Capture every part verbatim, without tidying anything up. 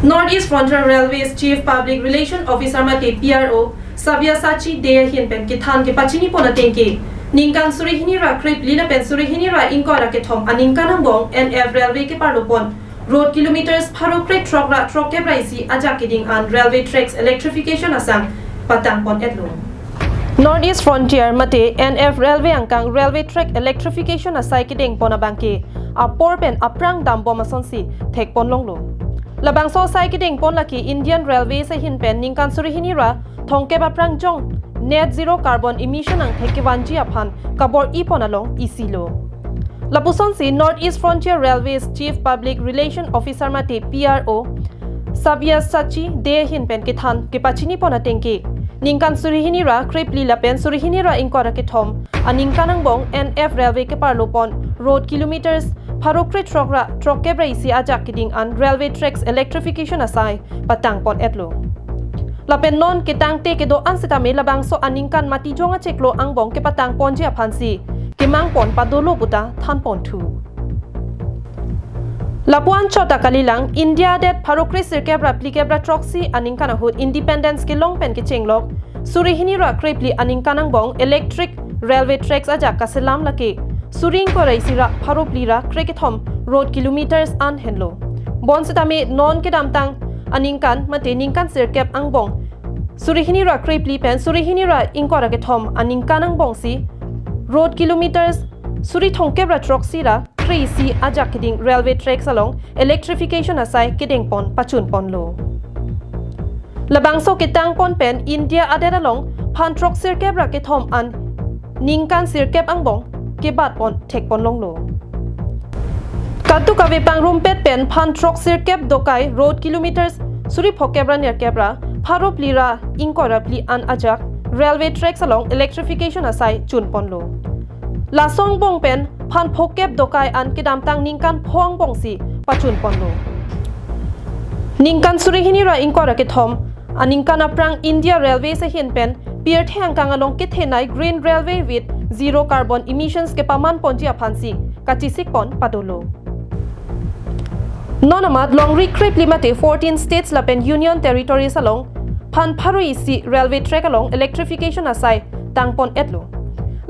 North East Frontier Railways Chief Public Relation Officer mate P R O Sabyasachi Dey ahin pen kethan kepachini pon atengke, ningkan suri hini ra krepli lapen suri hini ra ingkoi ra kethom aningkan angbong N F Railway keparlo pon road kilometers pharo krethrok ra throkkep ra isi ajak keding an railway tracks electrification asai patang pon etlo. North East Frontier mate N F Railway angkang railway track electrification asai kedeng pon abangke apor pen aphrang dambom asonsi thek pon longlo. Labangso asai kedeng pon lake Indian Railways ahin pen ningkan suri hini ra thomkep aphrang jong net zero carbon emission angthek kevanji aphan kabor-i pon along isi lo. Lapusonsi North East Frontier Railways Chief Public Relation Officer mate P R O Sabyasachi Dey ahin pen kethan kepachini pon atengke, ningkan suri hini ra krepli lapen suri hini ra ingkoi ra kethom aningkan angbong N F Railway keparlo pon road kilometers pharo krethrok ra throkkep ra isi ajak keding an railway tracks electrification asai patang pon etlo. Lapen non ketangte kedo-an sitame labangso aningkan matijong achiklo angbong kepatang ponji aphansi kemang pon padolo puta than pon thu. Lapu-an chot akalilang, India adet pharo kresirkep ra phlikep ra throksi aningkan ahut Independence kelong pen kechenglok suri hini ra krepli aningkan angbong electric railway tracks ajak kaselam lake suri ingkoi ra isi ra pharo phli ra krekethom road kilometers an henlo. Bonsitame non kedamtang aningkan mate ningkan sirkep angbong suri hini ra krepli pen suri hini ra ingkoi ra kethom aningkan angbongsi road kilometers suri thomkep ra throksi ra kre isi ajak keding railway tracks along electrification asai kedeng pon pachun ponlo. Labangso ketang pon pen India adet along phan throksirkep ra kethom an ningkan sirkep angbong kebat pon thek pon longlo. Kadokave pangrumpet pen phan throksirkep dokai road kilometers suri phokep ra nerkep ra pharo phli ra ingkoi ra phli an ajak railway tracks along electrification asai chun ponlo. Laso angbong pen phan phokep dokai an kedamtang ningkan pho angbongsi pachun ponlo. Ningkan suri hini ra ingkoi ra kethom aningkan aphrang India Railways ahin pen pirthe angkang along kethenei Green Railway with zero carbon emissions kepaman ponji aphansi kachesik pon padolo. Non amat longri krepli mate fourteen states lapen union territories along phan pharo isi railway track along electrification asai tang pon etlo.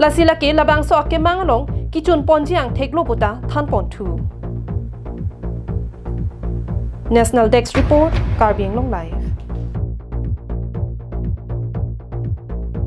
Lasi lake labangso akemang along kechun ponji angthek lo puta than pon thu. National Desk Report, Karbi Anglong Live.